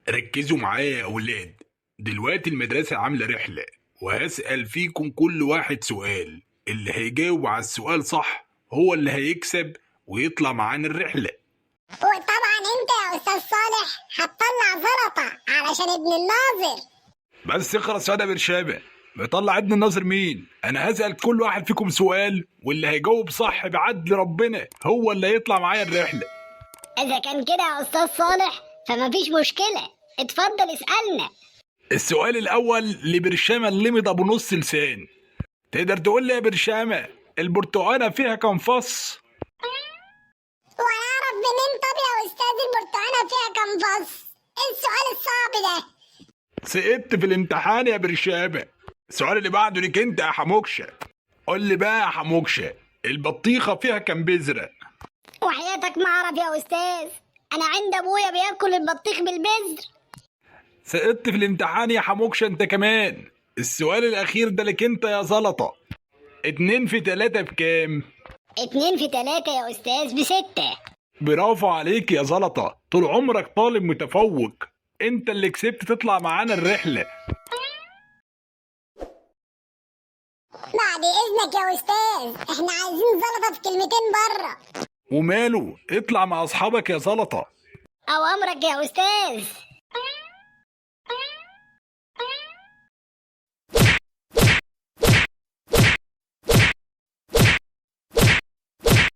ركزوا معايا يا أولاد. دلوقتي المدرسة عاملة رحلة، وهسأل فيكم كل واحد سؤال. اللي هيجاوب على السؤال صح هو اللي هيكسب ويطلع معانا الرحلة. وطبعا انت يا استاذ صالح هتطلع زلطة علشان ابن الناظر. بس اخلص يا برشامة، بيطلع ابن الناظر مين؟ انا هسأل كل واحد فيكم سؤال، واللي هيجاوب صح بعدل ربنا هو اللي هيطلع معايا الرحلة. إذا كان كده يا أستاذ صالح فمفيش مشكلة، اتفضل اسألنا. السؤال الأول لبرشامة اللمض أبو نص لسان. تقدر تقول لي يا برشامة البرتقانة فيها كام فص؟ وانا اعرف منين طب يا استاذ البرتقانة فيها كام فص؟ ايه السؤال الصعب ده؟ سقطت في الامتحان يا برشامة. السؤال اللي بعده ليك انت يا حموكشة. قول لي بقى يا حموكشة، البطيخة فيها كام بذرة؟ وحياتك ما أعرف يا أستاذ، أنا عند أبويا بياكل البطيخ بالبذر. سقطت في الامتحان يا حموكشة انت كمان. السؤال الأخير ده لك انت يا زلطة. 2 في 3 بكام؟ 2 في 3 يا أستاذ ب6. برافو عليك يا زلطة، طول عمرك طالب متفوق. انت اللي كسبت تطلع معانا الرحلة. بعد اذنك يا استاذ، احنا عايزين زلطة في كلمتين بره. وماله، اطلع مع اصحابك يا زلطة. أوامرك يا أستاذ.